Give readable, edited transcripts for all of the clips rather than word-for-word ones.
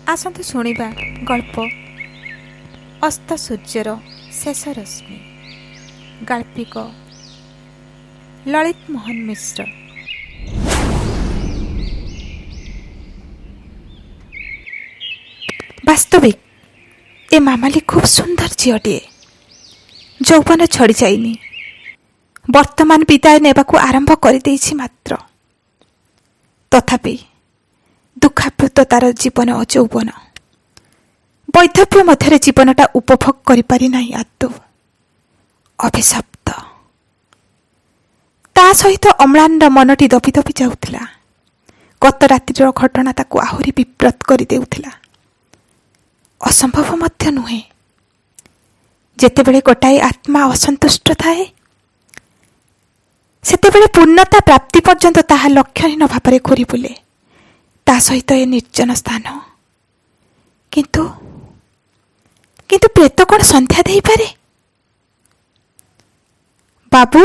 ଆସନ୍ତୁ ଶୁଣିବା ଗଳ୍ପ ଅସ୍ତ ସୂର୍ଯ୍ୟର ଶେଷ ରଶ୍ମି, ଗାଳ୍ପିକ ଲଳିତ ମୋହନ ମିଶ୍ର। ବାସ୍ତବିକ ଏ ମାମାଲି ଖୁବ୍ ସୁନ୍ଦର ଝିଅଟିଏ। ଯୌବନ ଛଡ଼ି ଯାଇନି, ବର୍ତ୍ତମାନ ବିଦାୟ ନେବାକୁ ଆରମ୍ଭ କରିଦେଇଛି ମାତ୍ର। ତଥାପି ଦୁଃଖାପ୍ଲୁତ ତାର ଜୀବନ ଓ ଯୌବନ। ବୈଧବ୍ୟ ମଧ୍ୟରେ ଜୀବନଟା ଉପଭୋଗ କରିପାରି ନାହିଁ ଆଦୌ। ଅଭିଶପ୍ତ। ତା ସହିତ ଅମ୍ଳାନର ମନଟି ଦବି ଦବି ଯାଉଥିଲା। ଗତ ରାତ୍ରିର ଘଟଣା ତାକୁ ଆହୁରି ବିବ୍ରତ କରିଦେଉଥିଲା। ଅସମ୍ଭବ ମଧ୍ୟ ନୁହେଁ। ଯେତେବେଳେ ଗୋଟାଏ ଆତ୍ମା ଅସନ୍ତୁଷ୍ଟ ଥାଏ, ସେତେବେଳେ ପୂର୍ଣ୍ଣତା ପ୍ରାପ୍ତି ପର୍ଯ୍ୟନ୍ତ ତାହା ଲକ୍ଷ୍ୟହୀନ ଭାବରେ ଘୂରି ବୁଲେ। ତା ସହିତ ଏ ନିର୍ଜନ ସ୍ଥାନ। କିନ୍ତୁ କିନ୍ତୁ ପ୍ରେତ କ'ଣ ସନ୍ଧ୍ୟା ଦେଇପାରେ? ବାବୁ,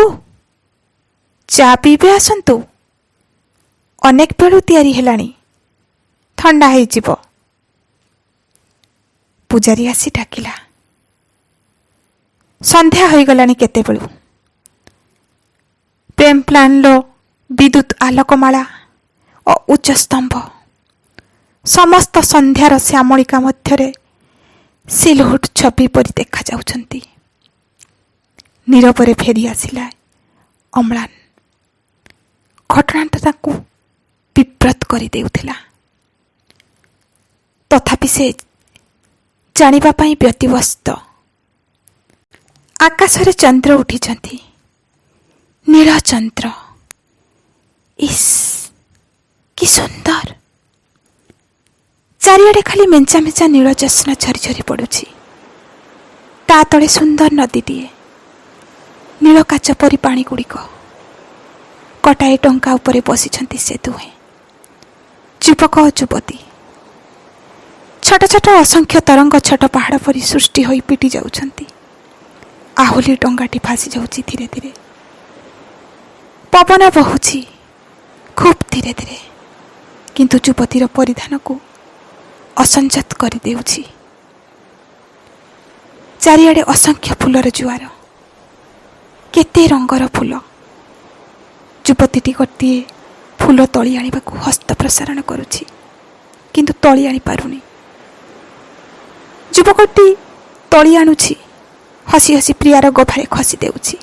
ଚା ପିଇବେ ଆସନ୍ତୁ। ଅନେକ ବେଳୁ ତିଆରି ହେଲାଣି, ଥଣ୍ଡା ହେଇଯିବ। ପୂଜାରୀ ଆସି ଡାକିଲା। ସନ୍ଧ୍ୟା ହୋଇଗଲାଣି କେତେବେଳୁ। ପ୍ରେମ ପ୍ଲାନ୍ର ବିଦ୍ୟୁତ୍ ଆଲୋକମାଳା ଓ ଉଚ୍ଚ ସ୍ତମ୍ଭ ସମସ୍ତ ସନ୍ଧ୍ୟାର ଶ୍ୟାମଳିକା ମଧ୍ୟରେ ସିଲହୁଟ ଛବି ପରି ଦେଖାଯାଉଛନ୍ତି। ନୀରବରେ ଫେରି ଆସିଲା ଅମ୍ଳାନ। ଘଟଣାଟା ତାକୁ ବିବ୍ରତ କରିଦେଉଥିଲା। ତଥାପି ସେ ଜାଣିବା ପାଇଁ ବ୍ୟତିବ୍ୟସ୍ତ। ଆକାଶରେ ଚନ୍ଦ୍ର ଉଠିଛନ୍ତି, ନୀଳ ଚନ୍ଦ୍ର। ଇସ୍, କି ସୁନ୍ଦର! ଚାରିଆଡ଼େ ଖାଲି ମେଞ୍ଚା ମେଞ୍ଚା ନୀଳ ଜ୍ୟୋତ୍ସ୍ନା ଝରି ଝରି ପଡ଼ୁଛି। ତା ତଳେ ସୁନ୍ଦର ନଦୀଟିଏ, ନୀଳ କାଚ ପରି ପାଣିଗୁଡ଼ିକ। କଟାଏ ଟଙ୍କା ଉପରେ ବସିଛନ୍ତି ସେ ଦୁହେଁ, ଯୁବକ ଓ ଯୁବତୀ। ଛୋଟ ଛୋଟ ଅସଂଖ୍ୟ ତରଙ୍ଗ ଛୋଟ ପାହାଡ଼ ପରି ସୃଷ୍ଟି ହୋଇ ପିଟି ଯାଉଛନ୍ତି। ଆହୁଲି ଡଙ୍ଗାଟି ଭାସି ଯାଉଛି ଧୀରେ ଧୀରେ। ପବନ ବହୁଛି ଖୁବ୍ ଧୀରେ ଧୀରେ, କିନ୍ତୁ ଯୁବତୀର ପରିଧାନକୁ ଅସଂଯତ କରିଦେଉଛି। ଚାରିଆଡ଼େ ଅସଂଖ୍ୟ ଫୁଲର ଜୁଆର, କେତେ ରଙ୍ଗର ଫୁଲ। ଯୁବତୀଟି ଗୋଟିଏ ଫୁଲ ତୋଳି ଆଣିବାକୁ ହସ୍ତ ପ୍ରସାରଣ କରୁଛି, କିନ୍ତୁ ତୋଳି ଆଣିପାରୁନି। ଯୁବକଟି ତୋଳି ଆଣୁଛି, ହସି ହସି ପ୍ରିୟାର ଗଭାରେ ଖସି ଦେଉଛି।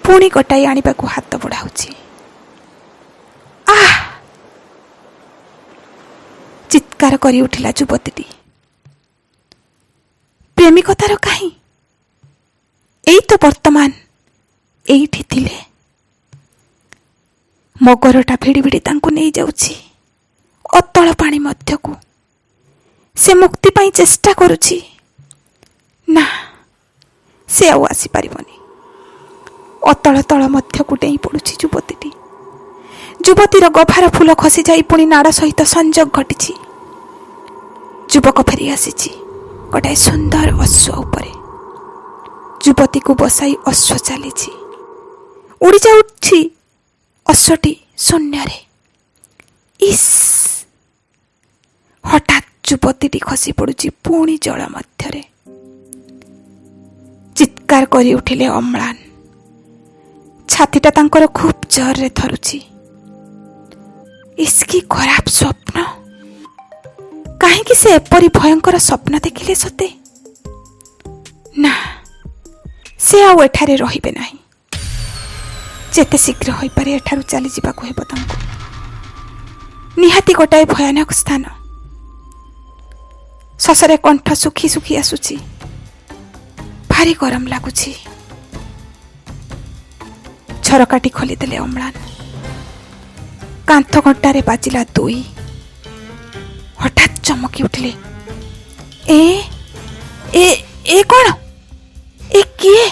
ପୁଣି ଗୋଟାଏ ଆଣିବାକୁ ହାତ ବଢ଼ାଉଛି। ଆহ! ଚିତ୍କାର କରି ଉଠିଲା ଯୁବତୀଟି। ପ୍ରେମିକ ତାର କାହିଁ? ଏଇ ତ ବର୍ତ୍ତମାନ ଏଇଠି ଥିଲେ। ମଗରଟା ଭିଡ଼ି ଭିଡ଼ି ତାଙ୍କୁ ନେଇଯାଉଛି ଅତଳ ପାଣି ମଧ୍ୟକୁ। ସେ ମୁକ୍ତି ପାଇଁ ଚେଷ୍ଟା କରୁଛି। ନା, ସେ ଆଉ ଆସିପାରିବନି। ଅତଳ ତଳ ମଧ୍ୟକୁ ଡେଇଁ ପଡ଼ୁଛି ଯୁବତୀଟି। ଯୁବତୀର ଗଭାର ଫୁଲ ଖସିଯାଇ ପୁଣି ନାଡ଼ ସହିତ ସଂଯୋଗ ଘଟିଛି। ଯୁବକ ଫେରି ଆସିଛି ଗୋଟାଏ ସୁନ୍ଦର ଅଶ୍ୱ ଉପରେ। ଯୁବତୀକୁ ବସାଇ ଅଶ୍ୱ ଚାଲିଛି। ଉଡ଼ିଯାଉଛି ଅଶ୍ୱଟି ଶୂନ୍ୟରେ। ଇସ୍! ହଠାତ୍ ଯୁବତୀଟି ଖସି ପଡ଼ୁଛି ପୁଣି ଜଳ ମଧ୍ୟରେ। ଚିତ୍କାର କରି ଉଠିଲେ ଅମ୍ଳାନ। ଛାତିଟା ତାଙ୍କର ଖୁବ୍ ଜୋରରେ ଥରୁଛି। ଇସ୍, କି ଖରାପ ସ୍ୱପ୍ନ! କାହିଁକି ସେ ଏପରି ଭୟଙ୍କର ସ୍ୱପ୍ନ ଦେଖିଲେ ସତେ? ନା, ସେ ଆଉ ଏଠାରେ ରହିବେ ନାହିଁ। ଯେତେ ଶୀଘ୍ର ହୋଇପାରେ ଏଠାରୁ ଚାଲିଯିବାକୁ ହେବ ତାଙ୍କୁ। ନିହାତି ଗୋଟାଏ ଭୟାନକ ସ୍ଥାନ। ଶଶରେ କଣ୍ଠ ଶୁଖି ଶୁଖି ଆସୁଛି। ଭାରି ଗରମ ଲାଗୁଛି। ଝରକାଟି ଖୋଲିଦେଲେ ଅମ୍ଳାନ। କାନ୍ଥ ଘଣ୍ଟାରେ ବାଜିଲା 2। ହଠାତ୍ ଚମକି ଉଠିଲେ। ଏ ଏ ଏ କ'ଣ? ଏ କିଏ?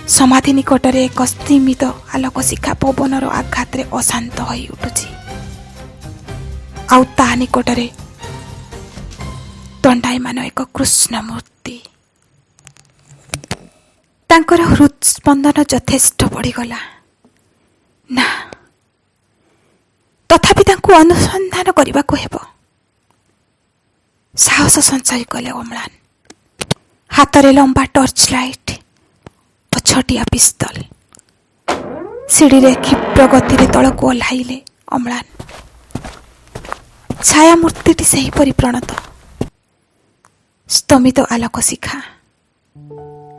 ସମାଧି ନିକଟରେ ଏକ ସ୍ତିମିତ ଆଲୋକ ଶିଖା ପବନର ଆଘାତରେ ଅଶାନ୍ତ ହୋଇ ଉଠୁଛି। ଆଉ ତା ନିକଟରେ ଦଣ୍ଡାୟମାନ ଏକ କୃଷ୍ଣ ମୂର୍ତ୍ତି। ତାଙ୍କର ହୃଦସ୍ପନ୍ଦନ ଯଥେଷ୍ଟ ବଢ଼ିଗଲା। ନା, ତଥାପି ତାଙ୍କୁ ଅନୁସନ୍ଧାନ କରିବାକୁ ହେବ। ସାହସ ସଞ୍ଚୟ କଲେ ଅମ୍ଳାନ। ହାତରେ ଲମ୍ବା ଟର୍ଚ୍ଚ ଲାଇଟ୍ ଓ ଛୋଟିଆ ପିସ୍ତଲ। ସିଡ଼ିରେ କ୍ଷିପ୍ର ଗତିରେ ତଳକୁ ଓହ୍ଲାଇଲେ ଅମ୍ଳାନ। ଛାୟାମୂର୍ତ୍ତିଟି ସେହିପରି ପ୍ରଣତ, ସ୍ତମିତ ଆଲୋକ ଶିଖା।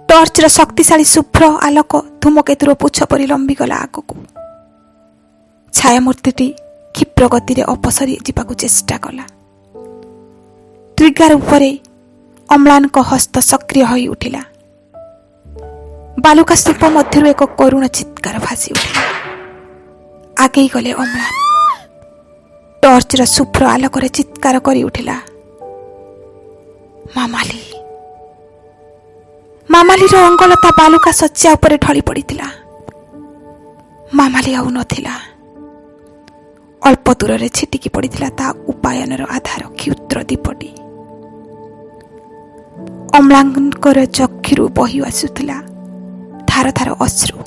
ଟର୍ଚ୍ଚର ଶକ୍ତିଶାଳୀ ଶୁଭ୍ର ଆଲୋକ ଧୂମକେତୁର ପୁଚ୍ଛ ପରି ଲମ୍ବିଗଲା ଆଗକୁ। ଛାୟାମୂର୍ତ୍ତିଟି କ୍ଷିପ୍ର ଗତିରେ ଅପସରି ଯିବାକୁ ଚେଷ୍ଟା କଲା। ଟ୍ରିଗାର ଉପରେ ଅମ୍ଳାନଙ୍କ ହସ୍ତ ସକ୍ରିୟ ହୋଇ ଉଠିଲା। ବାଲୁକା ସ୍ତୂପ ମଧ୍ୟରୁ ଏକ କରୁଣ ଚିତ୍କାର ଭାସି ଉଠିଲା। ଆଗେଇ ଗଲେ ଅମ୍ଳାନ। ଟର୍ଚ୍ଚର ଶୁଭ୍ର ଆଲୋକରେ ଚିତ୍କାର କରି ଉଠିଲା, "ମାମାଲି!" ମାମାଲିର ଅଙ୍ଗଲତା ବାଲୁକା ଶଯ୍ୟା ଉପରେ ଢଳି ପଡ଼ିଥିଲା। ମାମାଲି ଆଉ ନଥିଲା। ଅଳ୍ପ ଦୂରରେ ଛିଟିକି ପଡ଼ିଥିଲା ତା ଉପାୟନର ଆଧାର କ୍ଷୁଦ୍ର ଦୀପଟି। ଅମ୍ଳାନଙ୍କର ଚକ୍ଷୁରୁ ବହି ଆସୁଥିଲା ଧାର ଧାର ଅଶ୍ରୁ।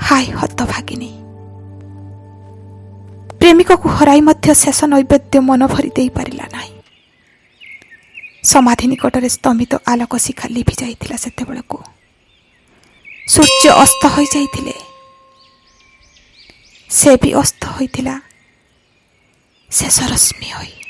ହାୟ ହତଭାଗିନୀ! ପ୍ରେମିକକୁ ହରାଇ ମଧ୍ୟ ଶେଷ ନୈବେଦ୍ୟ ମନ ଭରି ଦେଇପାରିଲା ନାହିଁ। ସମାଧି ନିକଟରେ ସ୍ତମିତ ଆଲୋକ ଶିଖା ଲିଭି ଯାଇଥିଲା ସେତେବେଳକୁ। ସୂର୍ଯ୍ୟ ଅସ୍ତ ହୋଇଯାଇଥିଲେ। ସେ ବି ଅସ୍ତ ହୋଇଥିଲା ଶେଷ ରଶ୍ମି ହୋଇ।